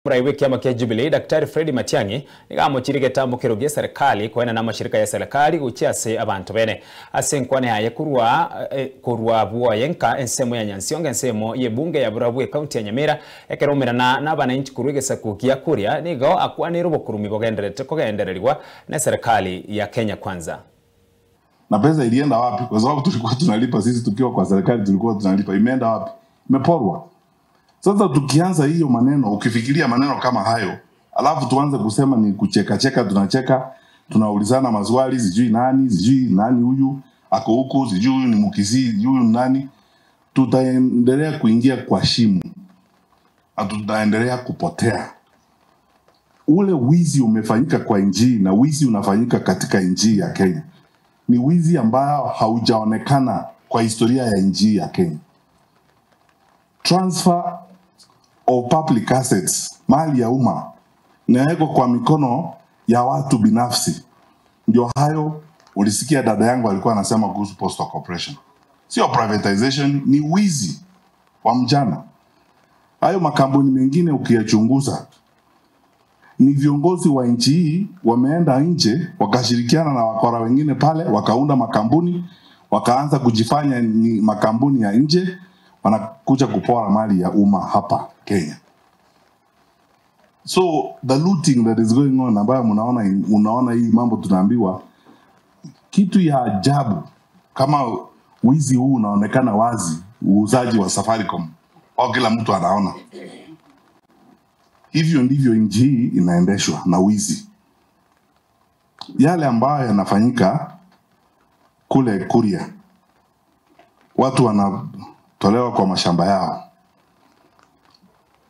Mraiwe kiama kia Jubilee Daktari Fred Matiang'i nigamochirige tambukiro bya serikali kwena na mashirika ya serikali guchiase abantu bene ase nkwane haye kurwa kurwa bwa yenka ensemo ya Nyansionga ensemo ye bunge ya Burabwe county ya Nyamira ekeromerana n'abananchi kurwegesa kukia kuria nigo akwanira obukurumi bogenderete kogendererwa na serikali ya Kenya Kwanza. Na pesa ilienda wapi? Kwa sababu tulikuwa tunalipa sisi tukiwa kwa serikali, tulikuwa tunalipa. Imeenda wapi? Imeporwa. Sasa tukianza hiyo maneno, ukifikiria maneno kama hayo, alafu tuanze kusema ni kucheka cheka, tunacheka, tunaulizana maswali, sijui nani huyu ako huku, sijui huyu ni Mkisii, sijui huyu nani, tutaendelea kuingia kwa shimo na tutaendelea kupotea. Ule wizi umefanyika kwa nchi na wizi unafanyika katika nchi ya Kenya ni wizi ambao haujaonekana kwa historia ya nchi ya Kenya. Transfer of public assets, mali ya umma, inawekwa kwa mikono ya watu binafsi. Ndio hayo ulisikia dada yangu alikuwa anasema kuhusu Postal Corporation. Sio privatization, ni wizi wa mjana. Hayo makampuni mengine ukiyachunguza, ni viongozi wa nchi hii wameenda nje wakashirikiana na wakora wengine pale, wakaunda makampuni, wakaanza kujifanya ni makampuni ya nje, wanakuja kupora mali ya umma hapa Kenya. So the looting that is going on, ambayo unaona hii mambo tunaambiwa, kitu ya ajabu kama wizi huu unaonekana wazi, uuzaji wa Safaricom, au kila mtu anaona. Hivyo ndivyo nchi hii inaendeshwa na wizi. Yale ambayo yanafanyika kule Kuria, watu wanatolewa kwa mashamba yao.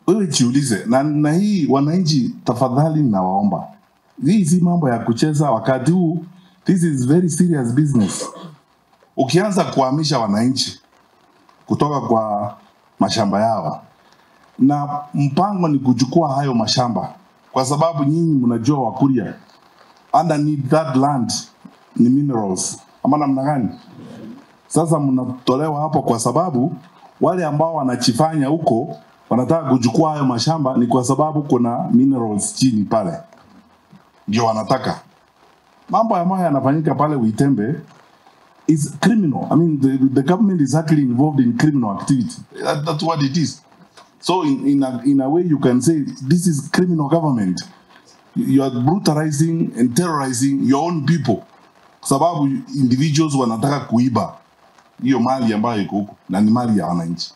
Wewe jiulize, na hii wananchi tafadhali nawaomba, hii si mambo ya kucheza wakati huu. This is very serious business. Ukianza kuhamisha wananchi kutoka kwa mashamba yao, na mpango ni kuchukua hayo mashamba, kwa sababu nyinyi mnajua Wakuria, underneath that land ni minerals, ama namna gani? Sasa mnatolewa hapo kwa sababu wale ambao wanachifanya huko wanataka kuchukua hayo mashamba ni kwa sababu kuna minerals chini pale, ndio wanataka. Mambo ambayo yanafanyika pale Uitembe is criminal. I mean, the government is actually involved in criminal activity. That's what it is. So in a way you can say this is criminal government. You are brutalizing and terrorizing your own people. Sababu individuals wanataka kuiba hiyo mali ambayo iko huko na ni mali ya wananchi.